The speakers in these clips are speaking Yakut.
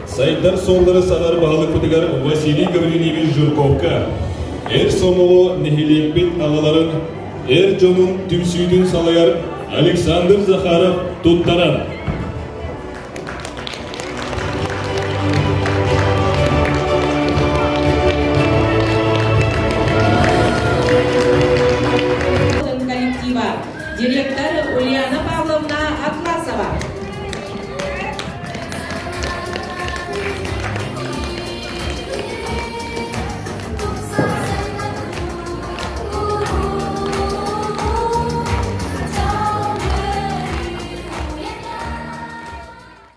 Сайдар суоллары саҕар баһылыкпытыгар Василий Гаврильевич Жирковка, Эр Сомоҕо нэһилиэкпит аҕаларын, эр дьонун түмсүүтүн салайар Александр Захаров туттарар. Коллектива директор Ульяна Павловна Атласова.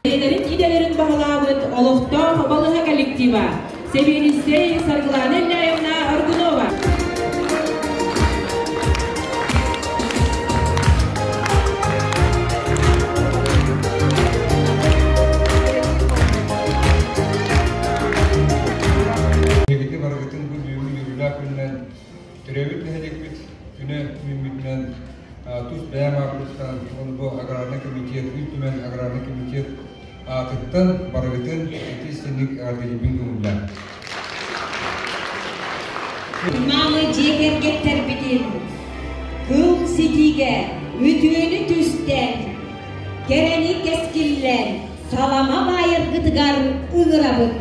Бэйэлэрин идэлэрин баһылаабыт олохтоох балыһа коллектива сэбиэдиссэй Саргылана Ильяевна Аргунова. Эһигини барыгытын бу бүгүҥҥү үөрүүлээх күнүнэн төрөөбүт нэһилиэкпит күнэ үүммүтүнэн тус бэйэм ааппыттан уонна бу аграрнай комитет Ил Түмэн аграрнай комитет аатыттан барыгытын ити истиҥник эҕэрдэлиибин көҥүллээн. Мааны дьиэ кэргэттэрбитин кыл ситиигэ үтүөнү түстээн, кэрэни кэскиллээн салама баайаргытыгар ыҥырабыт.